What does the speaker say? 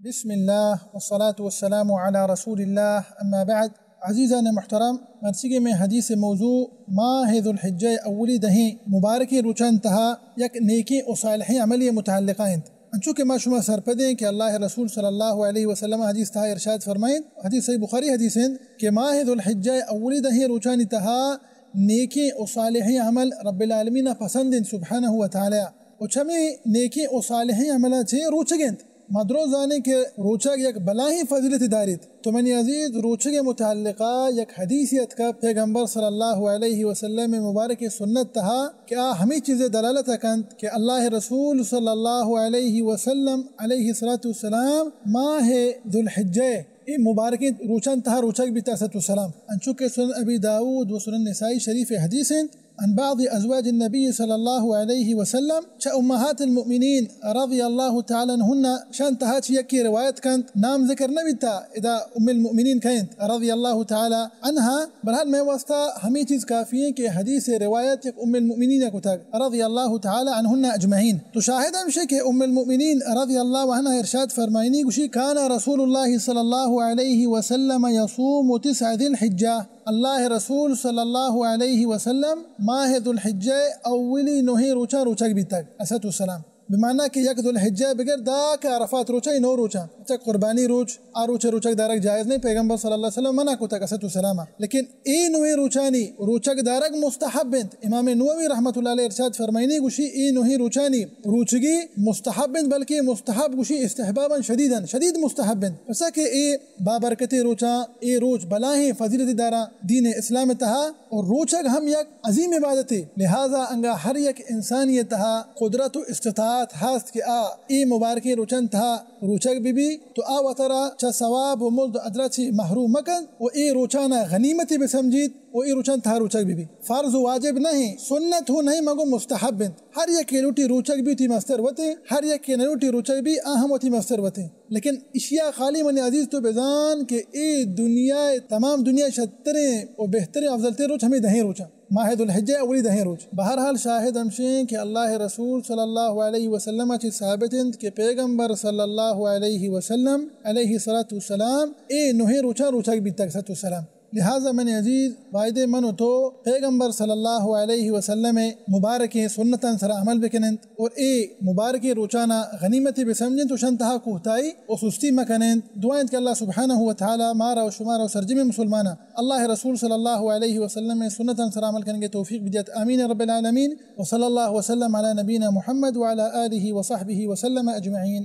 بسم اللہ والصلاة والسلام علی رسول اللہ، اما بعد۔ عزیزان محترم، مرچیگیں مئے حدیث موضوع ماہ ذوالحجہ اولی دہیں مبارکیں روچان تہا یک نیکیں و صالحیں عملی متعلقہ انت۔ انچو کہ ما شما سرپدیں کہ اللہ رسول صلی اللہ علیہ وسلم حدیث تہا ارشاد فرمائیں، حدیث صحیح بخاری حدیث انت کہ ماہ ذوالحجہ اولی دہیں روچانی تہا نیکیں و صالحیں عمل رب العالمین پسند انت سبحانہ و تعالی۔ و چمے نیکیں و صالحیں عملاں چے روچگ انت۔ ما درو زانیں کہ روچگ یک بلاہیں فضیلت داریت۔ تو منی عزیز، روچگ متعلقہ یک حدیث اتکا پیغمبر صلی اللہ علیہ وسلم مبارک سنت تہا کہ آ ہمیں چیز دلالت کنت کہ اللہ رسول صلی اللہ علیہ وسلم علیہ الصلوۃ والسلام ماہ ذوالحجہ اے مبارکیں روچان تہا روچگ بیتا، الصلوۃ والسلام۔ انچو کہ سنن ابی داؤد و سنن نسائی شریف حدیث انت، عن بعض ازواج النبی صلی اللہ علیہ وسلم، چہ امہات المؤمنین رضی اللہ تعالی عنہن شان تہا چہ یکے روایت کنت، نام ذکر نہ بیتا، ادا ام المؤمنین کئے انت رضی اللہ تعالی عنہا۔ بہرحال مئے واسطہ ہمیں چیز کافی ہیں کہ حدیث روایت یک ام المؤمنین کتگ رضی اللہ تعالی عنہن اجمعین۔ تو شاہد ہمشے کہ ام المؤمنین رضی اللہ عنہا ارشاد فرمائنی گوشی، کان رسول اللہ صلی اللہ علیہ وسلم یصوم تسع ذی الحجہ، اللہ رسول صلی اللہ علیہ وسلم ماہ ذوالحجہ اولی نوہیں روچاں روچگ بیتگ، الصلوۃ والسلام۔ بمعنی کہ یک ذوالحجہ بگر داں کہ عرفات روچاں، اے نو روچاں، چہ قربانی روچ، آ روچ روچگ دارگ جائز نہیں، پیغمبر صلی اللہ علیہ وسلم منع کتگ، الصلوۃ والسلام۔ لیکن اے نوہیں روچانی روچگ دارگ مستحب انت۔ امام نووی رحمۃ اللہ علیہ ارشاد فرمائنی گوشی، اے نوہیں روچانی روچگی مستحب انت، بلکہ مستحب گوشی استحبابا شدیدا، شدید مستحب انت۔ پسا کہ اے بابرکتیں روچاں، اے روچ بلاہیں فضیلت داراں دین اسلام تہا، اور روچگ ہم یک عظیم عبادتے، لہذا انگا ہر یک انسانی تہا قدرت و استطاعت ہست کہ آ اے مبارکیں روچان تہا روچگ بہ بی تو آ وترا چہ ثواب و مزد و اجرا چی محروم مکن و اے روچانا غنیمتے بسمجیت و اے روچان تہا روچگ بہ بی۔ فرض و واجب نہیں، سنت ہوں نہیں، مگو مستحب انت۔ ہر یکے لوٹی روچگ بی وتی مستر وتیں، ہر یکے نہ لوٹی روچگ بی آ ہم وتی مستر وتیں۔ لیکن اشیا خالی منی عزیز تو بزان کہ اے دنیا، تمام دنیا شتریں و بہتریں افضل تریں روچ ہمیں دہیں روچاں، ماہ ذوالحجہ اولی دہیں روچ۔ بہرحال شاہد ہمشیں کہ اللہ رسول صلی اللہ علیہ وسلم چی ثابت انت کہ پیغمبر صلی اللہ علیہ وسلم علیہ الصلوۃ والسلام اے نوہیں روچاں روچگ بیتگ، الصلوۃ والسلام۔ لہذا منی عزیز، بایدے من و تو پیغمبر صلی اللہ علیہ وسلم مبارکیں سنتاں سرا عمل بکننت اور اے مبارکیں روچانا غنیمتے بسمجنت و شان تہا کوتاہی و سستی مکننت۔ دعا انت کہ اللہ سبحانہ و تعالی مارا و شمارا و سرجمیں مسلمانا اللہ رسول صلی اللہ علیہ وسلم سنتاں سرا عمل کنگے توفیق بدیت۔ آمین رب العالمین۔ وصلی اللہ وسلم علی نبینا محمد وعلی آلہ وصحبہ وسلم اجمعین۔